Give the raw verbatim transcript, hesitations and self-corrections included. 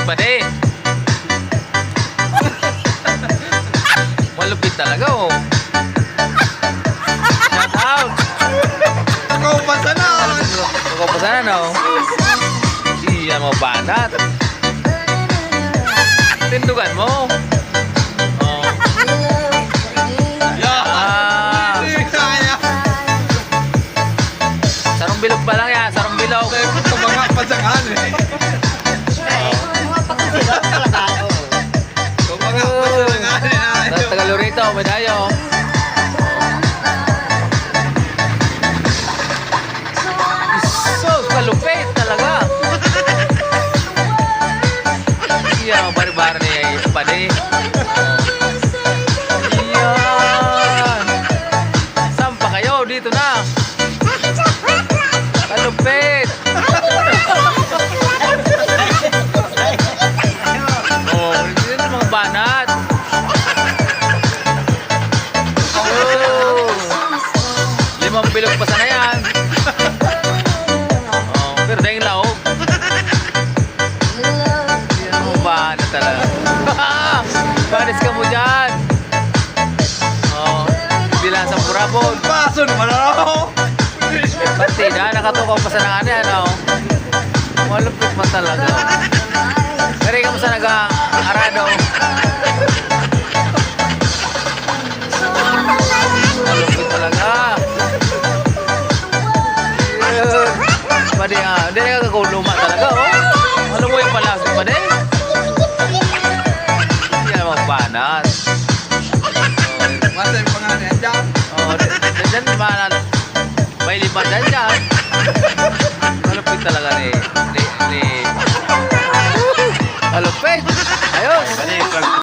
Pade. Malupit talaga, oh. Shout out. Ikaw pa sana. Ikaw pa sana, no? Iya, mga banat. Tindugan mo. Oh. Ah. Hindi kaya. Sarong bilog pa lang yan, sarong bilog. Ito, mga pasangan eh. Ito, mga pasangan eh. Taga Loreto, may dayo. Sus, kalupit talaga. Iya, bari-bari ni Pade. Iyan. Saan pa kayo? Dito na. Kalupit. Oh, hindi na mga banat. Oh. Limang bilog pa sana yan. Oh, pero dahil laog. Yan, mga banat talaga. Panis ka mo dyan. Oh, bilang sa burabon. Bason mo na ako. Partida, nakatukaw pa sa nangani, ano? Malupit man talaga. Pero ikaw sa nag-aarado. Malupit talaga. Pwede nga, hindi na kakakuluma talaga, oh. Alam mo yung pala, pwede? Hindi na magbanat. Masa yung pangalan niya dyan? Oh, di, di, di, di, di, may lima dyan dyan. Malupit talaga ni, ni, ni, malupit.